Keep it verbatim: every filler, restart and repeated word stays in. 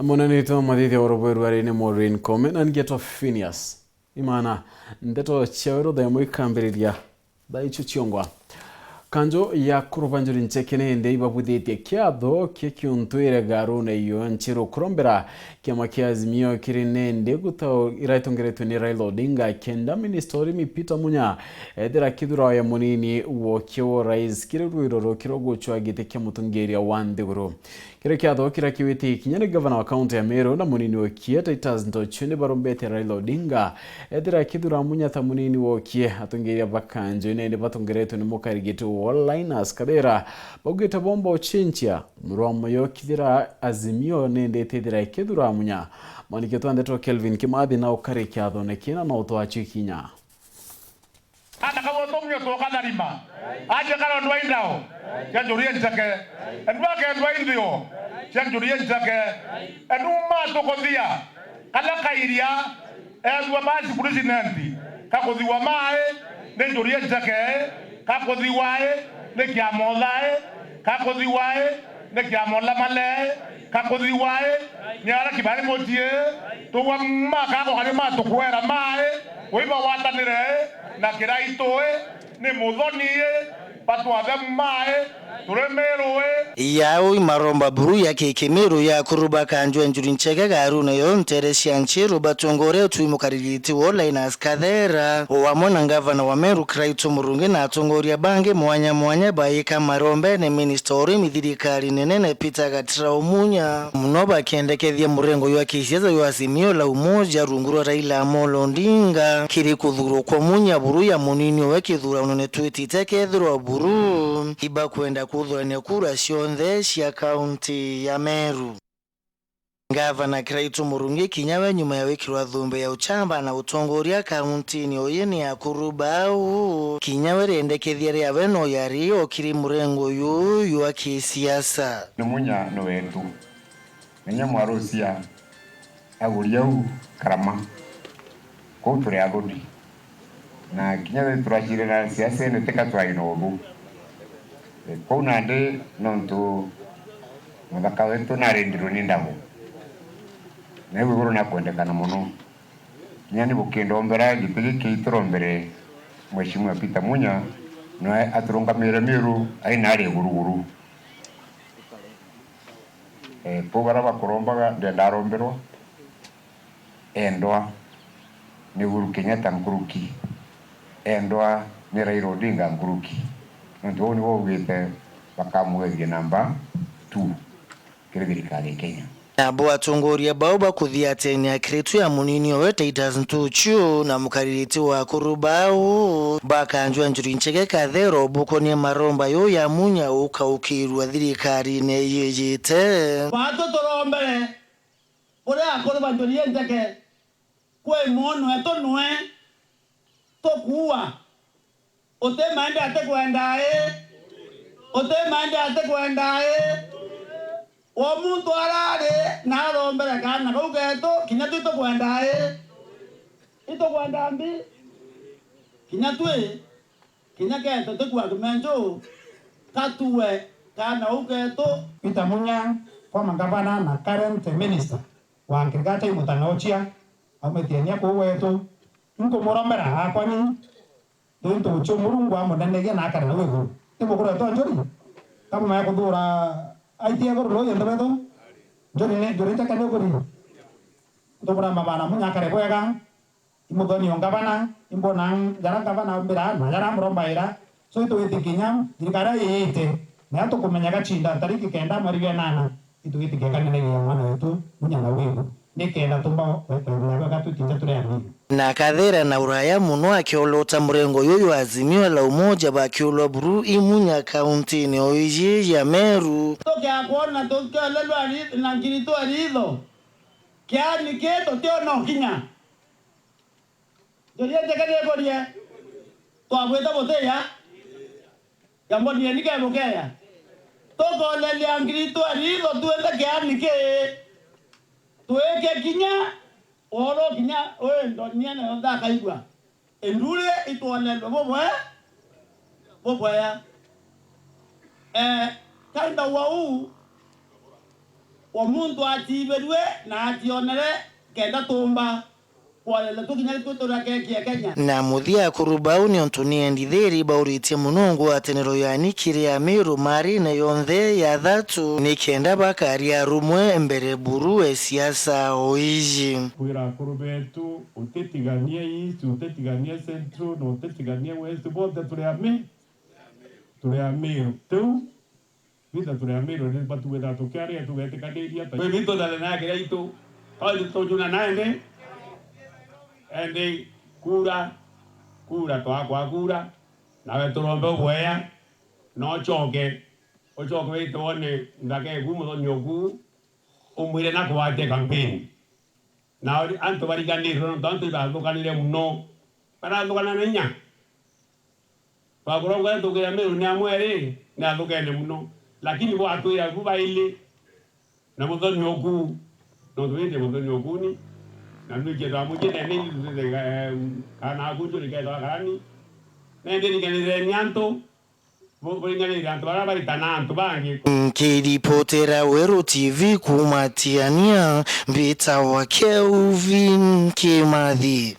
Munene witũ wa mathithia wa rubweru ari ni Maureen Kome, na ngetwa Phineas Imana. Ndeto cia weru thaa imwe ikambiriria thaa icio ciongwa. Kanjo ya Kuruba Njuri Ncheke nende ibabuthitie kiatho kia kiuntwire garune iyo nchiru kurombera kiama kia Azimio kiri nende gutau iratongeretwe ni Raila Odinga, kenda minista urimi Peter Munya ethira kithurao ya munini wokie wa rais kiri rwiro rukiro gucwa giti kia mutongeria wa nthiguru. Kiri kiatho kiria kiwiti kinya ni gavana wa kaunti ya Meru na munini wokie Titus Ntochu ni barombete Raila Odinga ethira akithura Munya ta munini wokie. Atongeria ba Kanjo nene batongeretwe ni mukarigiti wa Linus Kathira baugite bomba ucinchia murwa moyo kithira Azimio nende itithira ikithura Munya. Mwaniki twa ndeto Kelvin Kimathi na ukari kiathone kina na utwachi kinya. Ana kaboto mnyo toka tharima. Aje karo ndwa indao. Cia njuri enjake. Endwa ke ndwa indio. Cia njuri enjake. Endu ma tukuthia. Kala kairia. Ethua basi president. Kakuthiwa mai. Ni njuri enjake. Kakuthiwa i. Ni kiamothae. Kakuthiwa i. Ni kiamolamale. Kakuthiwa i. Ni ara kibai mutie. Tuwa ma kako kari ma tukwera mai. Wiba watanire, na kiraitue, ni muthoni, batwathe mai, turi Meru. Yau imaromba buru ya kikimiru ya kuruba kanjwe njuri ncheke garune yo ntere cia nchiru batongoretwe mukaririti wo Linus Kathera, o amwe na ngavana wa Meru Kiraitu Murungi na atongoria bangi mwanya mwanya baika marombene minista urimi thirikari nenene Peter Gatira Omunya. Muno bakendekethia murengo jwa kisiasa jwa Azimio la Umoja rungu rwa Raila Amolo Odinga kiri kuthurwa kwa Munya buru ya munini owe kithurano ni twitite kethirwa buru ibakwenda kuthurania kura cionthe cia kaunti ya Meru. Ngavana Kiraitu Murungi kinya we nyuma ya wikirwa thumbe ya uchamba na utongoria kauntini uyu ni akuruba au. Kinya we riendekethia riawe no yari o kiri murengo uyu jwa kisiasa. Ni Munya ni wetu. Menya mwarucia aguri au Karama. Kuu turi aguni. Na kinya ri turacire na siasene tika twai na uthu. E, kuu nandi nontu muthaka wetu narindirwe ni ndago. Na iu iguru nakwendekana mono. Kinya ni bukindombera giti giki iturombere Mheshimiwa Peter Munya, nawe aturungamire Miru ai nari iguruguru. Eh, kuu baria bakurombaga ndenda aromberwa, endwa ni Uhuru Kenyatta nkuruki, endwa ni Raila Odinga nkuruki. Nontu uu niwe augite bakamwethia namba two kiri thirikari ya Kenya. Nabo atongoria bao bakuthiatania kiritu ya munini owe Titus Ntuchu na mukaririti wa akuru bao bakanjwa njuri ncheke kathero bukonie maromba yo ya Munya ukaukirua thirikarine yijite. Baatu turombere kuria akuru ba njuri injeke kwi mwono wetu nwe tukuua. Uti maende atikwenda ii? Uti maende atikwenda ii? O muntu arari na arombere kaana kau ketu, kinya twi tukwenda ii? Itukwenda mbi? Kinya twi, kinya ketu tikua kimenju, katue kaana kau ketu. Peter Munya, former governor na current minister wa agriculture i Mutang'auchia, aumite nia kuu wetu. Nkumurombera akwa ni Nontu ucio Murungu amunenegia na akare nau iguru. Ti mukuru wetu Njuri? Kamumenya kuthuura aitie iguru nuu yenthe betu? Njuri ni, Njuri ncheke ni iguri. Ntumuramba bana Munya akare bwega. Imuthoni o ngavana, imbona jara ngavana ambira, na jara amurombaira. So itwiti kinya, thirikari iite, na tukumenya gacinda ntariki kenda mweri wa inana. Itugitikia kanene gia mwana wetu, Munya na Wigu, nikenda tumba kwendelea bwega tutinya turi anini. Na akathera na uraya muno akiolota murengo yuyu Azimio la Umoja bakiulwa buru i Munya kauntini o iji ya Meru. Tukiakwona tukiolelwa ri-, na ngiri twa ritho, kiani ki tutiona ukinya. Njuria njeke nikurie, twabwite butiya? Gambonieni kebukeya. Tukoleria ngiri twa ritho twinthe kiani ki. Twike kinya, oro kinya, uyu ndonie nayo ntakaigua. Induri itwolelwe bubwe-, bubweya. Eh, kainda wa uu, O muntu aciibirue na acionere kenda tumba kwarenda tukinya ritwe turakekia Kenya. Na muthia akuru bau niontu ni endi thiri bauritie muno ngwataniro yani kiri Amiru marine yonthe ya thatu ni kenda bakaria rumwe mbere buru e siasa o iji. Kwira akuru betu, utitigania East, utitigania Central, na utitigania West, bonthe turi ami, turi Amiru. Tiu Twitha turi Amiru ni batugwithaga tukiaria tugetikaniria ta. Kwi bitu na thina ya kiria itu. Twari tujuna na endi. Endi kura, kura twakwa kura. Nawe turombe ubwea. Na ucoke. Ucoke wite wone nthaka eku muthoni oku. Umwire na kugwatia campaign. Na antu bariganirwe nontu antu ibathukanire muno. Barathukana na inya. Twakura uga tugira Meru ni amwe ri, ni athukene muno. Lakini bwatwira bu baili, na muthoni oku, nontu indi muthoni okuni, na nwikie twamujite ni kana aku njuri ketwa karani. Na indi riganireni antu, bu- buringanire antu baria baritana antu bangi. Nkiripotera Weru T V kuuma Tiania, mbitawa Kelvin Kimathi.